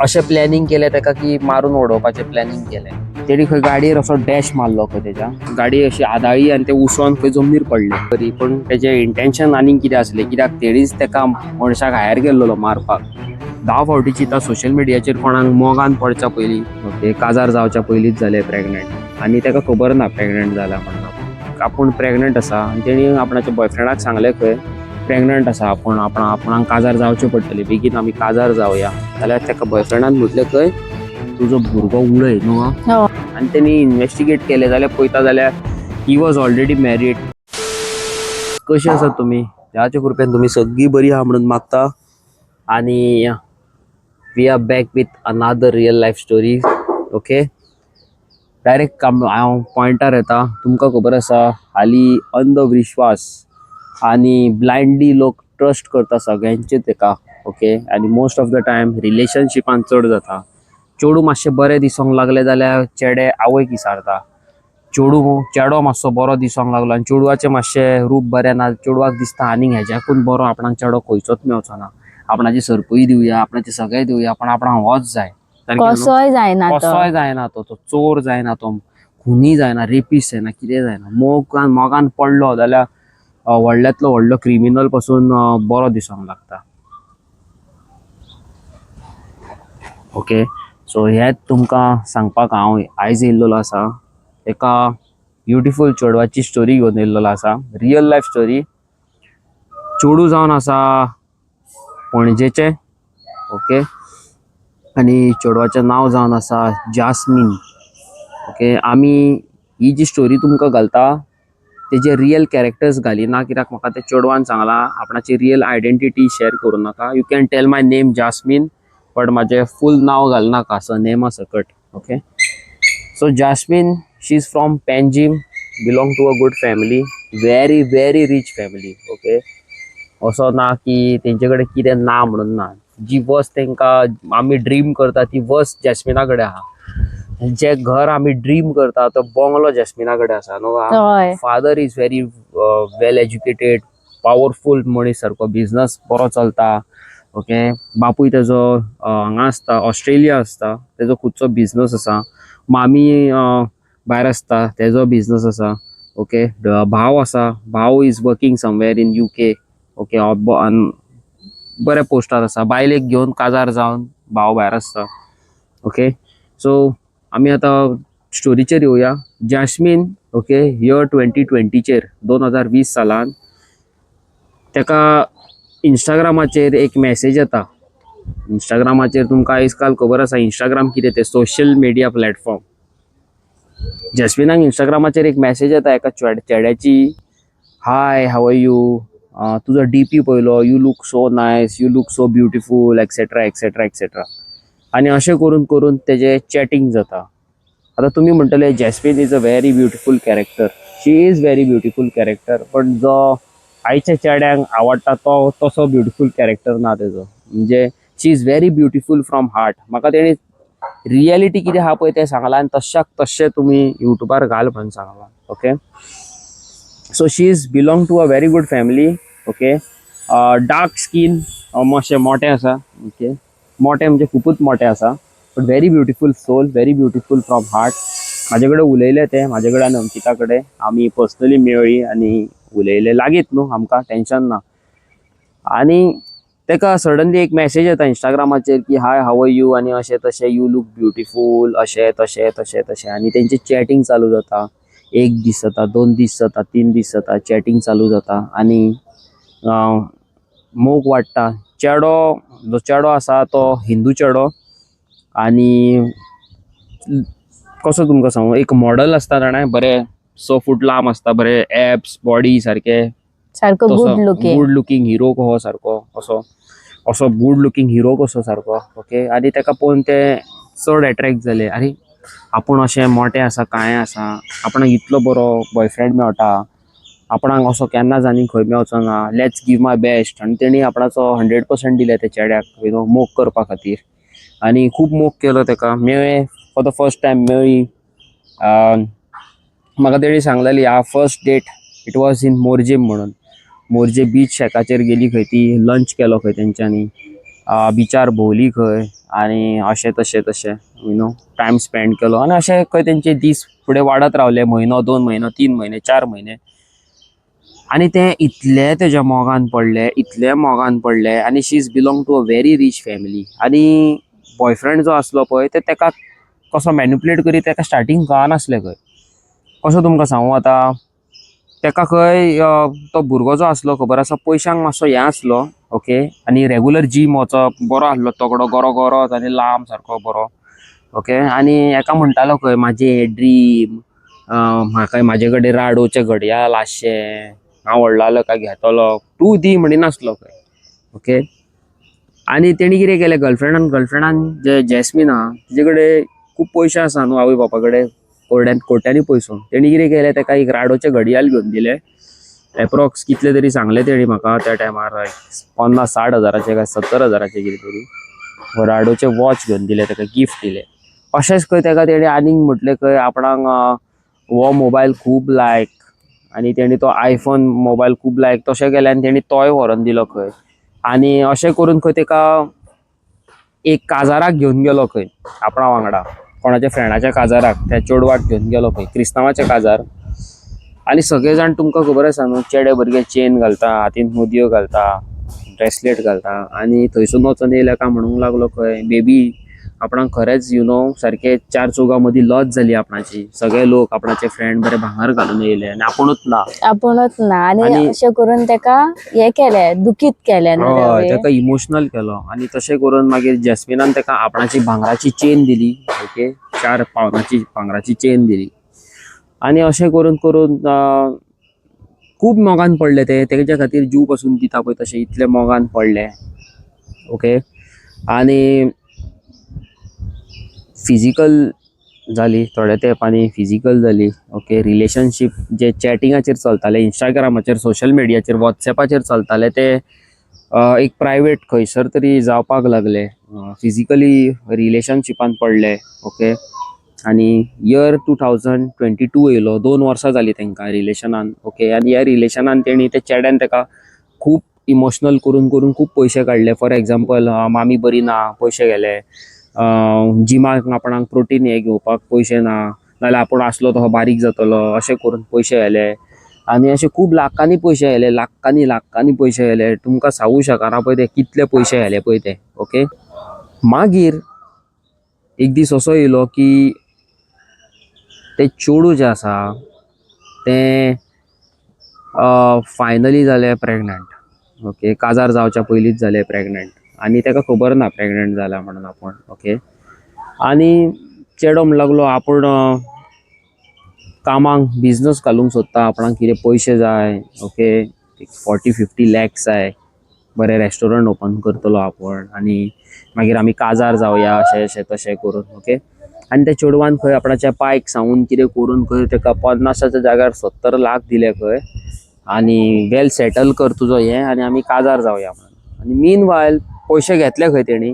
अशें प्लॅनिंग केलें ताका की मारून उडोवपाचें प्लॅनिंग केलें. तेणी खंय गाडयेर असो डॅश मारलो खंय, तेज्या गाडी अशी आदाळी आनी ते उसळोन खंय जमनीर पडले. तरी पूण तेजें इंटेन्शन आनीक कितें आसलें, कित्याक तेणीच तेका मनशाक हायर केल्लो मारपाक. 10 फावटी चिंता सोशल मिडियाचेर कोणाक मोगान पडच्या पयलीं. ओके, काजार जावच्या पयलींच जालें प्रेग्नंट आनी ताका खबर ना प्रेग्नंट जाला म्हणून. आपूण प्रेग्नंट आसा आनी तेणी आपणाच्या बॉयफ्रेंडाक सांगलें खंय प्रेग्नंट आसा आपूण, आपणाक काजार जावचें पडटलें, बेगीन आमी काजार जावया. जाल्यार ताका बॉयफ्रेंडान म्हटलें खंय तुजो भुरगो उडय न्हू. हो. आनी तेणी इन्वेस्टिगेट केलें जाल्यार पळयता जाल्यार he was already married. कशी आसात तुमी? देवाच्या कृपेन तुमी सगळीं बरी आहा म्हणून मागता. आनी we are back with another real life story. Okay, direct हांव पॉयंटार येता. तुमकां खबर आसा हालीं अंधविश्वास आनी ब्लायंडली लोक ट्रस्ट करता सगळ्यांचे तेका. ओके, आनी मोस्ट ऑफ the time रिलेशनशिपान चड जाता. चेडूं मातशें बरें दिसोंक लागलें जाल्यार चेडे आवयक विसारता. चेडूं चेडो मातसो बरो दिसोंक लागलो आनी चेडवाचें मातशें रूप बरें ना, चेडवाक दिसता आनीक हेज्याकून बरो आपणाक चेडो खंयचोच मेवचो ना, आपणाची सरपळी दिवया, आपणाचें सगळें दिवया, पण आपणाक होच जाय. सारकें न्हू? कसोय जायना तो. कसोय जायना तो, तो चोर जायना, तो खुनी जायना, रेपीस जायना, कितें जायना. मोगान मोगान पडलो जाल्यार व्हडल्यांतलो व्हडलो क्रिमिनल पासून बरो दिसोंक लागता. ओके, सो हें तुमकां सांगपाक हांव आयज येयल्लो आसा. एका ब्युटिफूल चेडवाची स्टोरी घेवन येयल्लो आसा, रियल लायफ स्टोरी. चेडूं जावन आसा पणजेचें. ओके, आनी चेडवाचें नांव जावन आसा जास्मीन. ओके, आमी ही जी स्टोरी तुमकां घालता तेजे रियल कॅरेक्टर्स घालिना, कित्याक म्हाका त्या चेडवान सांगलां आपणाची रियल आयडेंटिटी शेअर करूं नाका. You can tell my name Jasmine, but म्हाजें फूल नांव घालनाका, सरनेमा सकट. Okay, so Jasmine, she is from Panjim, belong to a good family, very very rich family. Okay, असो ना की तेंचे कडेन कितें ना म्हणून ना. जी वस्त तेंकां आमी ड्रीम करता ती वस्त जॅस्मिना कडेन आहा. जें घर आमी ड्रीम करता तो बंगलो जॅस्मिना कडेन आसा न्हू. हय. Father is very well educated, powerful मनीस सारको, बिजनस बरो चलता. ओके, बापूय तेजो हांगा आसता, ऑस्ट्रेलिया आसता, तेजो खुदचो बिजनस आसा. मामी भायर आसता, तेजो बिजनस आसा. ओके, भाव आसा, भाव is working somewhere in UK. Okay, बऱ्या पोस्टार आसा. बायलेक घेवन काजार जावन भाव भायर आसता. ओके, सो आमी आतां स्टोरीचेर येवया. जास्मीन, ओके, इयर 2020चेर, 2020 सालान तेका इंस्टाग्रामाचेर एक मॅसेज येता. इंस्टाग्रामाचेर तुमकां आयज काल खबर आसा इंस्टाग्राम कितें तें, सोशल मिडिया प्लॅटफॉर्म. जॅस्मिनाक इंस्टाग्रामाचेर एक मॅसेज येता एका चेड्याची, "Hi, how are you? तुजो डीपी पळयलो, you look so nice, you look so beautiful," etcetera etcetera etcetera. आनी अशें करून करून तेजें चॅटींग जाता. आतां तुमी म्हणटले Jasmine is a very beautiful character. She is very beautiful character, पण जो आयच्या चेड्यांक आवडटा तो तसो ब्युटिफूल कॅरेक्टर ना तेजो. म्हणजे she is very beautiful from heart. म्हाका तेणी रियलिटी कितें आहा पळय तें सांगलां आनी तश्याक तश्शें तुमी युट्यूबार घाल म्हणून सांगलां. Okay, so she is belong to a very good family. Okay, dark skin, मातशें मोटें आसा. ओके, मोटें म्हणजे खुबूच मोटें आसा, but very beautiful soul, very beautiful from heart. म्हाजे कडेन उलयलें तें, म्हाजे कडेन आनी अंकिता कडेन आमी पर्सनली मेळ्ळी आनी उलयले. लागींच न्हू आमकां, टेंशन ना. आनी तेका सडनली एक मॅसेज येता इंस्टाग्रामाचेर की "Hi, how are you?" आनी अशें तशें, "you look beautiful," अशें तशें तशें तशें. आनी तेंचें चॅटींग चालू जाता. एक दीस जाता, 2 दीस जाता, 3 दीस जाता, चॅटींग चालू जाता आनी मोग वाडटा. चेडो, जो चेडो आसा तो हिंदू चेडो आनी कसो तुमकां सांगू, एक मॉडल आसता जाणा, बरें 6 फूट लांब आसता, बरे एब्स, बॉडी सारके. सारको good looking. Good looking hero कहो सारको, असो असो गुड लुकींग हिरो कसो सारको. ओके, आनी तेका पळोवन ते चड एट्रेक्ट जाले. आरे, आपूण अशें मोटें आसा, काळें आसा, आपणाक इतलो बरो बॉयफ्रेंड मेवटा, आपणाक असो केन्नाच आनी खंय मेवचो ना. Let's give my best. आनी तेणी आपणाचो 100% दिले त्या चेड्याक you know मोग करपा खातीर आनी खूब मोग केलो तेका. मेळ्ळें, फॉर the first time मेळ्ळी. म्हाका तेणी सांगलेली, "Our first date, it was in Morjim" म्हणून. मोरजे बीच शेकाचेर गेली खंय ती, लंच केलो खंय तेंच्यांनी. बिचार भोंवली खंय आनी अशें तशें तशें टायम स्पेंड केलो आनी अशें खंय तेंचे दीस फुडें वाडत रावले, म्हयनो, 2 म्हयनो, 3 म्हयने, 4 म्हयने. आनी ते इतले तेज्या मोगान पडले, इतले मोगान पडले. आनी she is belong to a very rich family. आनी बॉयफ्रेंड जो आसलो पळय, ते तेका कसो मॅन्युपुलेट करीत तेका स्टार्टींग कळनासलें खंय. कसो तुमकां सांगू आतां, तेका खंय तो भुरगो जो आसलो, खबर आसा, पयशांक मातसो हें आसलो, ओके. आनी रेगुलर जीम वचप, बरो आसलो, तगडो, गोरो गोरोच आनी लांब सारको बरो, ओके. आनी हेका म्हणटालो खंय, म्हाजें ड्रीम, म्हाका म्हाजे कडेन राडोचें घडयाळ आसचें, हांव व्हडलो जालो काय घेतलो, तूं दी म्हणिनासलो खंय, ओके. आनी तेणी कितें केलें, गर्लफ्रेंडान जे जॅस्मीन आहा, तिजे कडेन खूब पयशे आसा न्हू, आवय बापा कडेन कोट्यान कोट्यांनी पयसो. तेणी कितें केलें, तेका एक राडोचें घडयाळ घेवन दिलें. एप्रॉक्स कितले तरी सांगले तेणी म्हाका त्या टायमार, 50-60 हजाराचें काय 70 हजाराचें कितें तरी राडोचें वॉच घेवन दिलें तेका, गिफ्ट दिलें. अशेंच खंय तेका तेणी आनीक म्हटलें खंय, आपणाक हो मोबायल खूब लायक आनी तेणी तो आयफोन मोबायल खूब लायक, तशें केलें आनी तेणी तोय व्हरोन दिलो खंय. आनी अशें करून खंय तेका एक काजाराक घेवन गेलो खंय आपणा वांगडा, कोणाच्या फ्रेंडाच्या काजाराक त्या चेडवाक घेवन गेलो खंय, क्रिस्तांवाचें काजार. आनी सगळे जाण तुमकां खबर आसा न्हू, चेडे भुरगे चेन घालता, हातीन मुदयो घालता, ब्रेसलेट घालता. आनी थंयसून वचोन येयले काय म्हणूंक लागलो खंय, बेबी, आपणाक खरेंच सारके चार चौगां मदीं लज जाली आपणाची, सगळे लोक आपणाचे फ्रेंड बरे भांगर घालून येयले आनी आपुणूच ना. आपूणच ना आनी अशें करून तेका हे केलें, दुखीत केलें न्हू रवी. ताका इमोशनल केलो. आनी तशें करून मागीर जॅस्मिनान ताका आपणाची भांगराची चेन दिली, ओके, 4 पावनाची भांगराची चेन दिली. आनी अशें करून करून खूब मोगान पडले ते. तेच्या खातीर जीव पसून दिता पळय तशें, इतले मोगान पडले, ओके. आनी फिजिकल जाली थोड्या तेंपानी, फिजिकल जाली, ओके. रिलेशनशीप जे चॅटिंगाचेर चलताले, इंस्टाग्रामाचेर, सोशल मिडियाचेर, वॉट्सॅपाचेर चलताले, ते एक प्रायवेट खंयसर तरी जावपाक लागले. फिजिकली रिलेशनशिपान पडले, ओके. आनी इयर 2022 येयलो, 2 वर्सां जालीं तांकां रिलेशनान, ओके. आनी ह्या रिलेशनान तेणी, त्या चेड्यान ताका खूब इमोशनल करून करून खूब पयशे काडले. फॉर एग्जाम्पल, मामी बरी ना, पयशे गेले. जिमाक आपणाक प्रोटीन हे घेवपाक पयशे ना, नाजाल्यार आपूण आसलो तो बारीक जातलो, अशें करून पयशे गेले. आनी अशे खूब लाखांनी पयशे गेले, लाखांनी लाखांनी पयशे गेले. तुमकां सांगू शकना पळय ते कितले पयशे गेले पळय ते, ओके. मागीर एक दीस असो येयलो की तें चेडूं जें आसा तें फायनली जालें प्रेग्नंट, ओके. काजार जावच्या पयलींच जालें प्रेग्नंट आनी ताका खबर ना प्रेग्नंट जाला म्हणून आपूण, ओके. आनी चेडो म्हणूंक लागलो, आपूण कामाक बिजनस घालूंक सोदता, आपणाक कितें पयशे जाय, ओके, एक 40-50 लॅक्स जाय, बरें रेस्टोरंट ओपन करतलो आपूण आनी मागीर आमी काजार जावया, अशें अशें तशें करून, ओके. आनी त्या चेडवान खंय आपणाच्या पायक सांगून कितें करून खंय ताका 50च्या जाग्यार 70 लाख दिले खंय आनी वेल सेटल कर तुजो हें आनी आमी काजार जावया म्हणून. आनी मीन वायल पयशे घेतले खंय तेणी.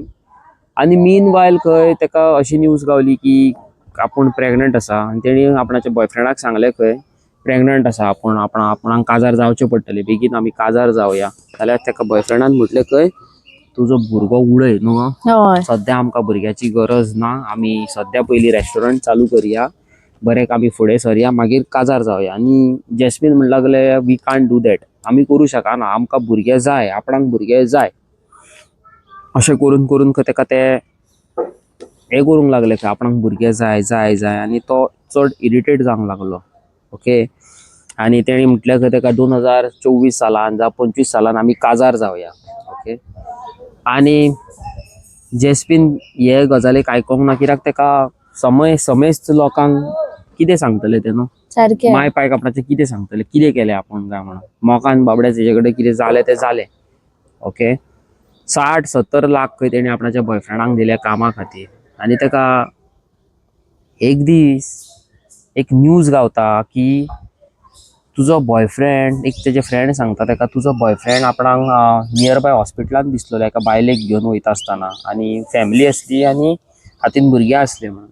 आनी मीन वायल खंय ताका अशी न्यूज गावली की आपूण प्रेग्नंट आसा. आनी तेणी आपणाच्या बॉयफ्रेंडाक सांगलें खंय, प्रेग्नंट आसा आपूण, आपणाक काजार जावचें पडटलें, बेगीन आमी काजार जावया. जाल्यार ताका बॉयफ्रेंडान म्हटलें खंय, तुजो भुरगो उडय न्हू, सद्या आमकां भुरग्याची गरज ना, आमी सद्या पयलीं रेस्टॉरंट चालू करया, बरें आमी फुडें सरया, मागीर काजार जावया. आनी जॅस्मीन म्हणूंक लागलें, we can't do that, आमी करूं शकना, आमकां भुरगे जाय, आपणाक भुरगे जाय. अशें करून करून खंय ताका ते हें करूंक लागले की आपणाक भुरगे जाय जाय जाय. आनी तो चड इरिटेट जावंक लागलो, ओके. आनी तेणी म्हटलें खंय ताका, 2024 सालान जावं 25 सालान आमी काजार जावया, ओके. आनी जेस्पिन हे गजालीक आयकोंक ना, कित्याक ताका समय समेस्त लोकांक कितें सांगतले ते न्हू? सारकें. माय पायक आपणाचें कितें सांगतले, कितें केलें आपूण काय म्हणून. मोगान बाबड्या तेजे कडेन कितें जालें तें जालें, ओके. 60-70 लाख खंय तेणी आपणाच्या बॉयफ्रेंडाक दिले कामा खातीर. आनी ताका एक दीस एक न्यूज गावता की तुजो बॉयफ्रेंड, एक तेजे फ्रेंड सांगता ताका, तुजो बॉयफ्रेंड आपणाक नियर बाय हॉस्पिटलान दिसलेलो एका बायलेक घेवन वयता आसतना आनी फॅमिली आसली आनी हातीन भुरगीं आसलीं म्हणून.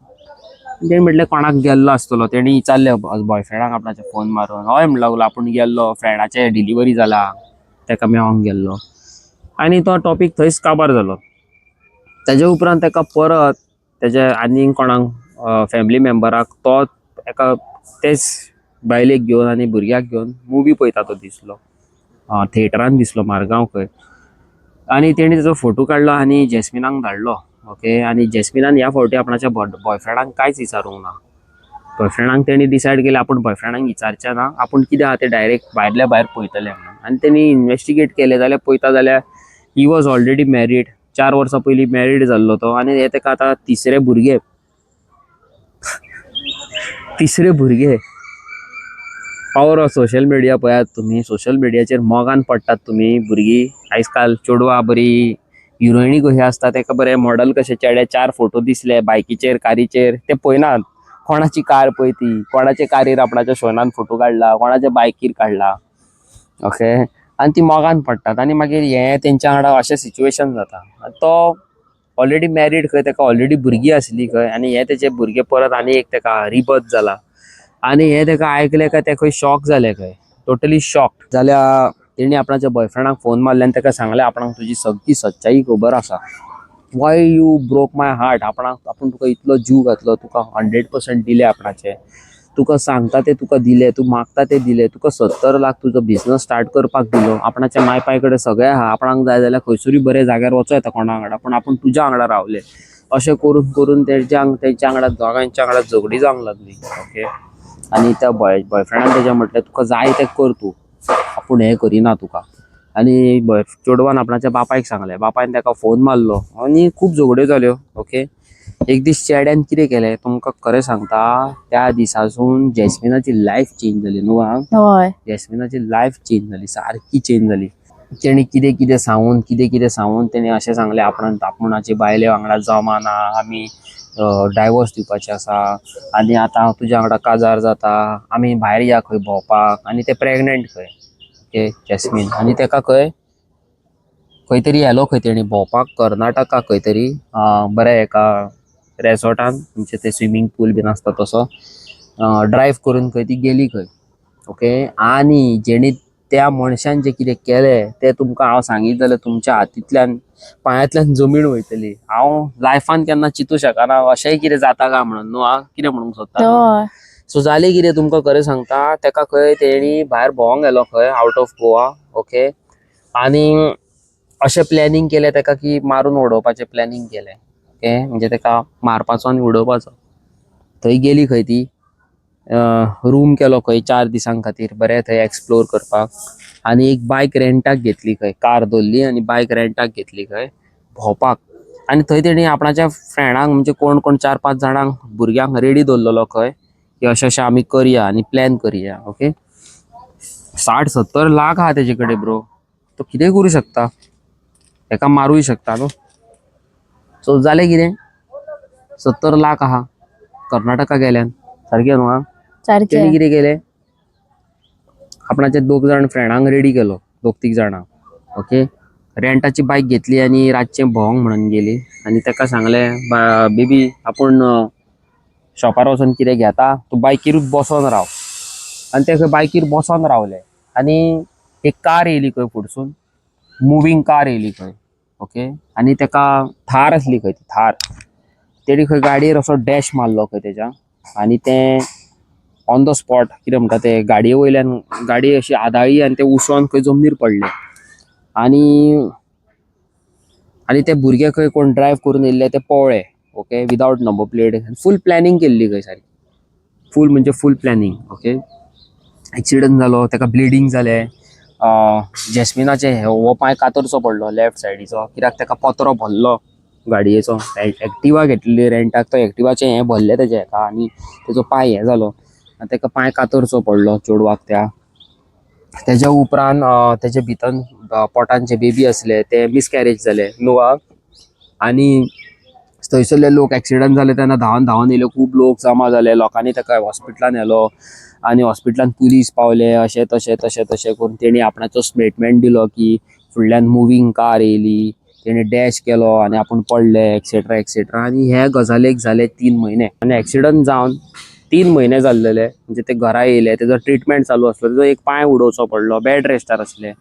तेणी म्हटलें, कोणाक गेल्लो आसतलो. तेणी विचारलें बॉयफ्रेंडाक आपणाच्या फोन मारून. हय म्हणूंक लागलो, आपूण गेल्लो, फ्रेंडाचे डिलिव्हरी जाला, ताका मेळोंक गेल्लो. आनी तो टॉपीक थंयच काबार जालो. तेज्या उपरांत ताका परत तेज्या आनीक कोणाक फॅमिली मेंबराक तो एका तेच बायलेक घेवन आनी भुरग्याक घेवन मुवी पळयता तो दिसलो, थिएटरान दिसलो मारगांव खंय. आनी तेणी तेजो फोटो काडलो आनी जॅस्मिनाक धाडलो. ओके, आनी जॅस्मिनान ह्या फावटी आपणाच्या बॉयफ्रेंडाक कांयच विचारूंक ना. बॉयफ्रेंडाक तेणी डिसायड केलें आपूण बॉयफ्रेंडाक विचारचें ना, आपूण कितें आहा तें डायरेक्ट भायल्या भायर पळयतलें म्हणून. आनी तेणी इन्वेस्टिगेट केलें जाल्यार पळयता जाल्यार he was already married, 4 वर्सां पयलीं मॅरीड जाल्लो तो. आनी हे ताका आतां तिसरे भुरगे, तिसरे भुरगे. पावर ऑफ सोशल मिडिया पळयात तुमी, सोशल मिडियाचेर मोगान पडटात तुमी भुरगीं. आयज काल चेडवां बरी हिरोइनी कशी आसता ताका बरें मॉडल कशे चेडे 4 फोटो दिसले बायकीचेर कारीचेर ते पळयनात कोणाची कार पळय ती, कोणाचे कारीर आपणाच्या शोनान फोटो काडला, कोणाच्या बायकीर काडला. ओके, आनी ती मोगान पडटात आनी मागीर हें तेंच्या वांगडा अशें सिच्युएशन जाता. तो ऑलरेडी मॅरीड खंय, ताका ऑलरेडी भुरगीं आसली खंय, आनी हे तेचे भुरगे परत आनी एक ताका रिबर्थ जाला. आनी हे ताका आयकलें काय ते खंय शॉक जाले खंय, टोटली शॉक जाल्यार तेणी आपणाच्या बॉयफ्रेंडाक फोन मारले आनी ताका सांगलें आपणाक तुजी सगळी सच्चाई खबर आसा, why you broke my heart, आपणाक आपूण तुका इतलो जीव घातलो, तुका 100% दिले आपणाचे, तुका सांगता ते तुका दिले, तूं मागता ते दिले, तुका 70 लाख तुजो बिजनस स्टार्ट करपाक दिलो, आपणाच्या माय पाय कडेन सगळें आहा, आपणाक जाय जाल्यार खंयसरूय बऱ्या जाग्यार वचो येता कोणा वांगडा, पूण आपूण तुज्या वांगडा रावले. अशें करून करून तेच्या तेंच्या वांगडा दोगांच्या वांगडा झगडी जावंक लागली. ओके, आनी त्या बॉयफ्रेंडान तेज्या म्हटलें तुका जाय तें कर तूं, आपूण हें करिना तुका. आनी चेडवान आपणाच्या बापायक सांगलें, बापायन ताका फोन मारलो आनी खूब झगड्यो जाल्यो. ओके, एक दीस चेड्यान कितें केलें तुमकां खरें सांगता, त्या दिसासून जॅस्मिनाची लायफ चेंज जाली न्हू आं. हय, जॅस्मिनाची लायफ चेंज जाली, सारकी चेंज जाली. तेणी कितें कितें सांगून कितें कितें सांगून तेणी अशें सांगलें आपणाक आपूणाचे बायले वांगडा जमाना, आमी डायवोर्स दिवपाचे आसा, आनी आतां हांव तुज्या वांगडा काजार जाता, आमी भायर या खंय भोंवपाक. आनी ते प्रेग्नंट खंय, ओके जॅस्मीन, आनी ताका खंय खंय तरी व्हेलो खंय तेणी भोंवपाक, कर्नाटका खंय तरी बऱ्या एका रेसॉर्टान, म्हणजे ते स्विमींग पूल बीन आसता तसो ड्रायव करून खंय ती गेली खंय. ओके, आनी जेणी त्या मनशान जें कितें केलें तें तुमकां हांव सांगीत जाल्यार तुमच्या हातींतल्यान पांयांतल्यान जमीन वयतली. हांव लायफान केन्ना चिंतू शकना अशेंय कितें जाता काय म्हणून न्हू आं, कितें म्हणूंक सोदता. हय. सो जालें कितें तुमकां खरें सांगता, ताका खंय तेणी भायर भोंवंक गेलो खंय आउट ऑफ गोवा. ओके, आनी अशें प्लॅनिंग केलें ताका की मारून उडोवपाचें प्लॅनिंग केलें. ओके, म्हणजे ताका मारपाचो आनी उडोवपाचो. थंय गेली खंय ती, रूम केलो खंय 4 दिसां खातीर बरें थंय एक्सप्लोर करपाक, आनी एक बायक रेंटाक घेतली खंय, कार दवरली आनी बायक रेंटाक घेतली खंय भोंवपाक. आनी थंय तेणी आपणाच्या फ्रेंडांक म्हणजे कोण कोण 4-5 जाणांक भुरग्यांक रेडी दवरलेलो खंय की अशें अशें आमी करया आनी प्लॅन करया. ओके, 60-70 लाख आहा तेजे कडेन ब्रो, तो कितेंय करूं शकता, तेका मारूय शकता न्हू. सो जालें कितें, 70 लाख आहा, कर्नाटका गेल्यान सारकें न्हू आं. सारकें. तेणी कितें केलें, आपणाचे 2 जाण फ्रेंडांक रेडी केलो, 2-3 जाणांक. ओके, रेंटाची बायक घेतली आनी रातचें भोंवंक म्हणून गेली. आनी ताका सांगलें बेबी आपूण शॉपार वचोन कितें घेता, तूं बायकीरूच बसोन राव. आनी ते खंय बायकीर बसोन रावले आनी एक कार येयली खंय फुडसून, मुवींग कार येयली खंय. ओके, आनी ताका थार आसली खंय ती थार, तेणी खंय गाडयेर असो डॅश मारलो खंय तेज्या, आनी तें ऑन the spot कितें म्हणटा ते गाडये वयल्यान गाडी अशी आदाळी आनी ते उसळोन खंय जमनीर पडले. आनी आनी ते भुरगे खंय कोण ड्रायव करून येयल्ले ते पळ्ळे. Okay, without number plate, full planning केल्ली खंय सारकी, फूल म्हणजे फूल प्लॅनिंग. ओके, एक्सिडंट जालो, ताका ब्लिडींग जालें, जॅस्मिनाचे हो पांय कातरचो पडलो लेफ्ट सायडीचो, कित्याक ताका पत्रो भरलो गाडयेचो, एक्टिवा घेतलेली रेंटाक, तो एक्टिवाचें हें भरलें तेजें हेका आनी तेजो पांय हें जालो आनी ताका पांय कातरचो पडलो चेडवाक त्या. तेज्या उपरांत तेजे भितर पोटान जे बेबी आसले ते मिसकॅरेज जाले न्हू. आनी थंयसरले लोक एक्सिडंट जाले तेन्ना धांवन धांवन येयले, खूब लोक जमा जाले, लोकांनी ताका हॉस्पिटलान व्हेलो आनी हॉस्पिटलान पुलीस पावले. अशें तशें तशें तशें करून तेणी आपणाचो स्टेटमेंट दिलो की फुडल्यान मुवींग कार येयली, तेणी डॅश केलो आनी आपूण पडले, एक्सेट्रा एक्सेट्रा. आनी हे गजालीक जाले 3 म्हयने, आनी एक्सिडंट जावन 3 म्हयने जाल्लेले, म्हणजे ते घरा येयले, तेजो ट्रिटमेंट चालू आसलो, तेजो एक पांय उडोवचो पडलो, बेड रेस्टार आसले,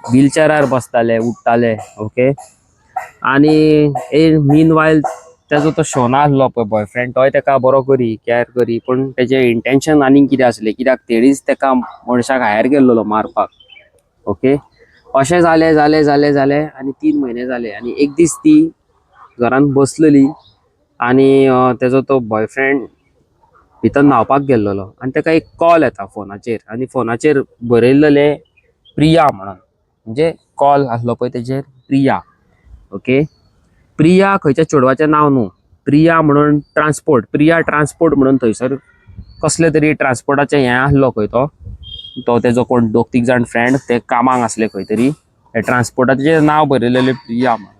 व्हीलचेरार बसताले उठताले. ओके, आनी मीन वायल तेजो तो शोना आसलो पळय बॉयफ्रेंड, तोय तेका बरो करी, कॅर करी, पूण तेजें इंटेन्शन आनीक कितें आसलें, कित्याक तेणीच तेका मनशाक हायर केल्लो मारपाक. ओके, अशें जालें जालें जालें जालें आनी 3 म्हयने जाले आनी एक दीस ती घरान बसलेली आनी तेजो तो बॉयफ्रेंड भितर न्हांवपाक गेल्लेलो आनी तेका एक कॉल येता फोनाचेर आनी फोनाचेर बरयल्लेलें प्रिया म्हणून. म्हणजे कॉल आसलो पळय तेजेर प्रिया. ओके, प्रिया खंयच्या चेडवाचें नांव न्हू, प्रिया म्हणून ट्रान्सपोर्ट, प्रिया ट्रान्सपोर्ट म्हणून थंयसर कसले तरी ट्रान्सपोर्टाचें हें आसलो खंय तो तो तेजो कोण दोग तीग जाण फ्रेंड ते कामाक आसले खंय तरी, हे ट्रान्सपोर्टाचें नांव बरयलेलें प्रिया म्हणून.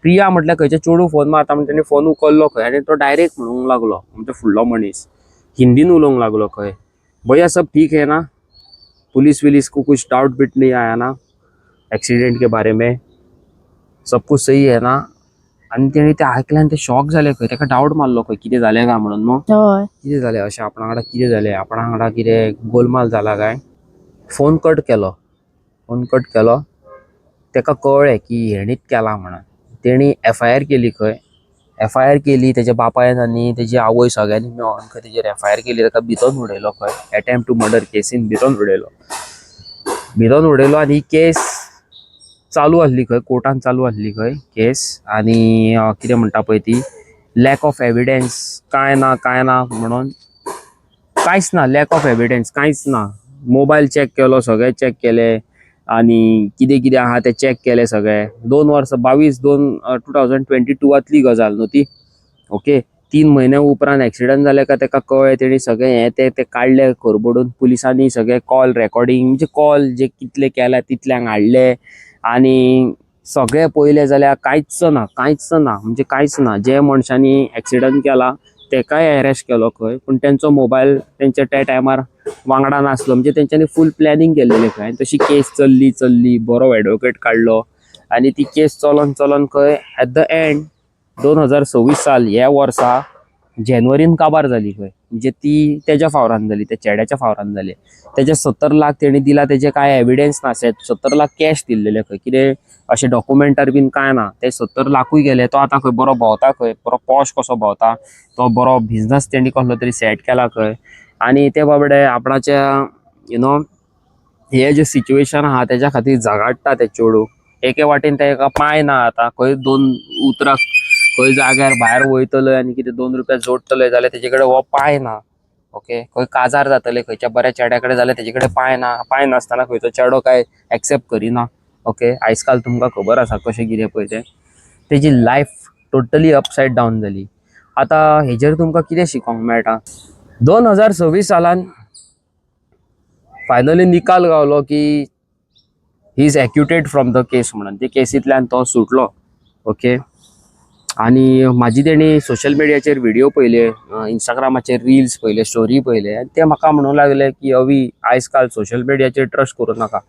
प्रिया म्हटल्यार खंयचे चेडूं फोन मारता म्हण तेणी फोन उखल्लो खंय आनी तो डायरेक्ट म्हणूंक लागलो, आमचो फुडलो मनीस हिंदीन उलोवंक लागलो खंय, "भैया, सब ठीक है ना? पुलिस विलिस को कुछ डाउट बिट नहीं आया ना एक्सीडेंट के बारे में? सब कुछ सही है ना?" आनी तेणी ते आयकलें आनी ते शॉक जाले खंय. ताका डावट मारलो खंय, कितें जालें काय म्हणून न्हू. कितें जालें अशें आपणा वांगडा, कितें जालें आपणा वांगडा, कितें गोलमाल जाला काय? फोन कट केलो. फोन कट केलो, ताका कळ्ळें की हेणीच केलां म्हणून. तेणी एफआयआर केली खंय. एफआयआर केली, तेच्या बापायन आनी तेजी आवय सगळ्यांनी मेळोन खंय तेजेर एफआयआर केली. ताका भितोन उडयलो खंय, एटेम्प्ट टू मर्डर केसीन भितोन उडयलो. भितोन उडयलो आनी ही केस चालू आसली खंय, कोर्टान चालू आसली खंय केस. आनी कितें म्हणटा पळय ती, लॅक ऑफ एविडन्स, कांय ना, कांय ना म्हणून, कांयच ना, लॅक ऑफ एविडन्स कांयच ना. मोबायल चॅक केलो, सगळे चॅक केले आनी कितें कितें आहा तें चॅक केलें सगळें. 2 वर्सां, 22/2/2022तली गजाल न्हू ती. ओके, 3 म्हयन्या उपरांत एक्सिडंट जालें काय ताका कळ्ळें. तेणी सगळें हें तें तें काडलें खरबडून. पुलिसांनी सगळे कॉल रेकॉर्डिंग, म्हणजे कॉल जे कितले केल्या तितल्यांक हाडले आनी सगळें पळयलें जाल्यार कांयच ना, कांयच ना, म्हणजे कांयच ना. जे मनशांनी एक्सिडंट केला तेकाय अरेस्ट केलो खंय, पूण तेंचो मोबायल तेंच्या त्या टायमार वांगडा नासलो. म्हणजे तेंच्यांनी फूल प्लॅनिंग केल्लेलें खंय. आनी तशी केस चल्ली चल्ली, बरो एडवोकेट काडलो आनी ती केस चलोन चलोन खंय एट the and 2026 साल ह्या वर्सा जेनवरीन काबार जाली खंय. म्हणजे ती तेज्या फावरान जाली, त्या चेड्याच्या फावरान जाली. तेजे 70 लाख तेणी दिला, तेजे कांय एविडन्स ना. 70 लाख कॅश दिल्लेले खंय, कितें अशें डॉक्युमेंटार बीन कांय ना. ते 70 लाखूय गेले. तो आतां खंय बरो भोंवता खंय, बरो पॉश कसो भोंवता. तो बरो बिजनस तेणी कसलो तरी सेट केला खंय. आनी ते बाबडे आपणाच्या you know हे जे सिच्युएशन आहा तेज्या खातीर झगाडटा ते चेडूं. एके वाटेन तेका पांय ना. आतां खंय दोन उतरां खंय जाग्यार भायर वयतलय आनी कितें 2 रुपया जोडटलय जाल्यार तेजे कडेन हो पांय ना. ओके, खंय काजार जातले खंयच्या बऱ्या चेड्या कडेन जाल्यार तेजे कडेन पांय ना. पांय नासतना खंयचो चेडो काय एक्सेप्ट करिना. ओके, आयज काल तुमकां खबर आसा कशें कितें पळय तें. तेजी लायफ टोटली अपसायड डावन जाली. आतां हेजेर तुमकां कितें शिकोंक मेळटा? 2026 सालान फायनली निकाल गावलो की he is acquitted from the case म्हणून. ते केसींतल्यान तो सुटलो. ओके, आनी म्हाजी तेणी सोशल मिडियाचेर व्हिडिओ पळयले, इंस्टाग्रामाचेर रिल्स पळयले, स्टोरी पळयले आनी ते म्हाका म्हणूंक लागले की अवी, आयज काल सोशल मिडियाचेर ट्रस्ट करूं नाका.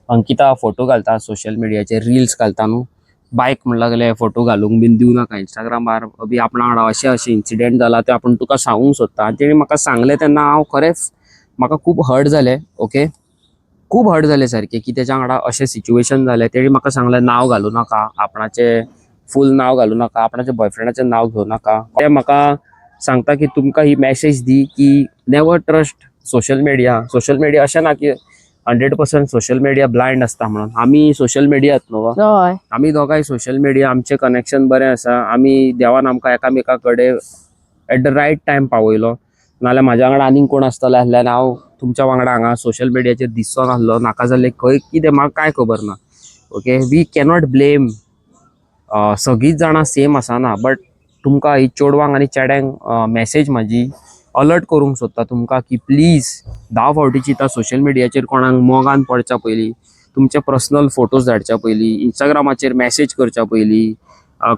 अंकिता फोटो घालता सोशल मिडियाचेर, रिल्स घालता न्हू, बायक म्हण लागले, फोटो घालूंक बीन दिवं नाका इंस्टाग्रामार. अभी आपणा वांगडा अशें अशें इन्सिडेंट जाला ते आपूण तुका सांगूंक सोदता. आनी तेणी म्हाका सांगलें तेन्ना हांव खरेंच म्हाका खूब हर्ट जालें. ओके, खूब हर्ट जालें सारकें की तेच्या वांगडा अशें सिच्युएशन जालें. तेणी म्हाका सांगलें, नांव घालूं नाका आपणाचें, फूल नांव घालूं नाका, आपणाच्या बॉयफ्रेंडाचें नांव घेवं नाका. ते म्हाका सांगता की तुमकां ही मॅसेज दी की never trust social media. Social media अशें ना की 100% सोशल मिडिया ब्लायंड आसता म्हणून. आमी सोशल मिडियात न्हू. आमी दोगांय सोशल मिडिया, आमचें कनेक्शन बरें आसा. आमी देवान आमकां एकामेका कडेन एट the right time पावयलो. नाल्यार म्हाज्या वांगडा आनीक कोण आसतलो आसल्यार हांव तुमच्या वांगडा हांगा सोशल मिडियाचेर दिसचो नासलो. नाका जाल्लें खंय कितें म्हाका कांय खबर ना. ओके, we cannot blame, सगळींच जाणां सेम आसना. बट तुमकां ही चेडवांक आनी चेड्यांक मॅसेज म्हाजी अलर्ट करूंक सोदता तुमकां की प्लीज 10 फावटी चिंता सोशल मिडियाचेर कोणाक मोगान पडच्या पयलीं, तुमचे पर्सनल फोटोज धाडच्या पयलीं, इंस्टाग्रामाचेर मॅसेज करच्या पयलीं.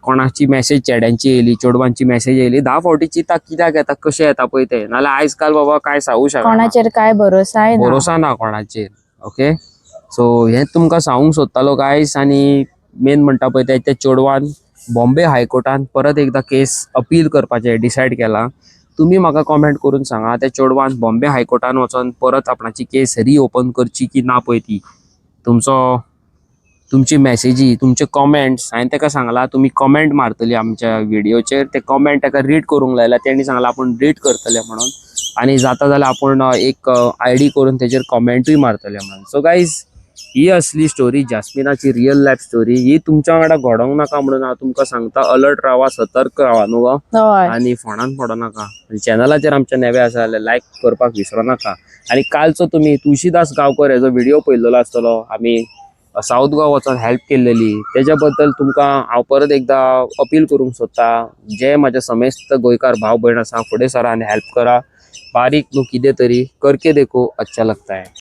कोणाची मॅसेज चेड्यांची येयली, चेडवांची मॅसेज येयली, 10 फावटी चिंता कित्याक येता, कशें येता पळय तें. नाल्यार आयज काल बाबा काय सांगू शकना. कोणाचेर काय भरोसाय ना. भरोसा ना कोणाचेर. ओके, सो हें तुमकां सांगूंक सोदतालो गायस. आनी मेन म्हणटा पळय ते, त्या चेडवान बॉम्बे हायकोर्टान परत एकदां केस अपील करपाचें डिसायड केलां. तुमी म्हाका कॉमेंट करून सांगा, त्या चेडवान बॉम्बे हायकोर्टान वचोन परत आपणाची केस रिओपन करची की ना पळय ती. तुमचो तुमची मॅसेजी, तुमचे कॉमेंट्स. हांवें ताका सांगला तुमी कॉमेंट मारतली आमच्या व्हिडिओचेर, ते कॉमेंट ताका रीड करूंक लायला. तेणी सांगला आपूण रीड करतले म्हणून आनी जाता जाल्यार आपूण एक आयडी करून तेजेर कॉमेंटूय मारतले म्हणून. सो गायज, ही असली स्टोरी जास्मिनाची, रियल लायफ स्टोरी. ही तुमच्या वांगडा घडोवंक नाका म्हणून हांव तुमकां सांगता, अलर्ट रावा, सतर्क रावा न्हू गो. हय. आनी फोंडान पडो नाका. चॅनलाचेर आमच्या नवे आसा जाल्यार लायक करपाक विसरो नाका. आनी कालचो तुमी तुळशीदास गांवकर हेजो व्हिडिओ पळयल्लो आसतलो, आमी सावथ गोवा वचोन हेल्प केल्लेली, तेज्या बद्दल तुमकां हांव परत एकदां अपील करूंक सोदता. जे म्हाजे समेस्त गोंयकार भाव भयण आसा, फुडें सरा आनी हेल्प करा. बारीक न्हू, कितें तरी करके देखो, अच्छा लगता है.